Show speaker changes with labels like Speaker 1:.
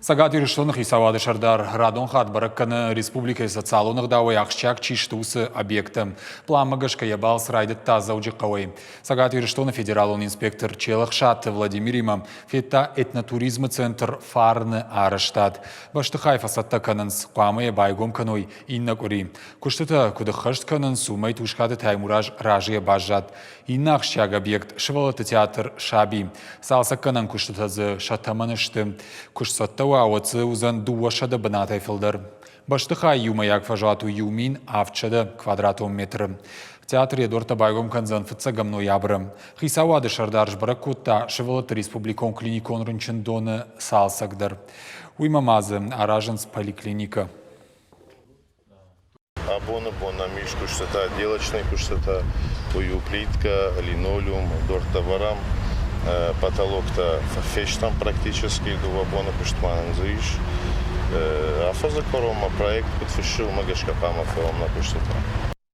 Speaker 1: Цӕгат Ирыстоны хицауады сӕрдар радон хатт бӕрӕг кӕны республикӕйы социалон ӕгъдауӕй ахсджиаг чи сты, уыцы объекттӕ. Пъланмӕ гӕсгӕ йӕ балц райдыдта Дзӕуджыхъӕуӕй. Цӕгат Ирыстоны федералон инспектор Челӕхсаты Владимиримӕ федта этнотуризмы центр «Фарны» арӕзтад. Бӕстыхай фӕцӕттӕ кӕнынц, хъуамӕ йӕ байгом кӕной иннӕ къуыри. Куыстытӕ куыд ӕххӕст кӕнынц, уымӕй Тускъаты Таймураз разыйӕ баззад. Иннӕ ахсджиаг объект – сывӕллӕтты театр «Саби». Цалцӕггӕнӕн куыстытӕ дзы сӕ тӕмӕны сты. Куы сцӕттӕ уа, уӕд дзы уыдзӕн 200 бынатӕй фылдӕр. Бӕстыхайы иумӕйаг фӕзуат у 1700 квадратон метры. Театр йӕ дуӕрттӕ байгом кӕндзӕн фыццӕгӕм ноябры. Хицауады сӕрдар сбӕрӕг кодта сывӕллӕтты республикон клиникон рынчындоны цалцӕг дӕр. Уыимӕ ма дзы аразынц поликлиникӕ.
Speaker 2: Абоны бон нӕм ис куыстытӕ, отделочный куыстытӕ, уый у плиткӕ, линолеум, дуртӕ вӕрӕм, потолоктӕ фестӕм практически, дыууӕ боны куыст ма нын дзы ис. Афӕдзы кӕронмӕ проект куыд фыссы, уымӕ гӕсгӕ хъуамӕ фӕуӕм нӕ куыстытӕ.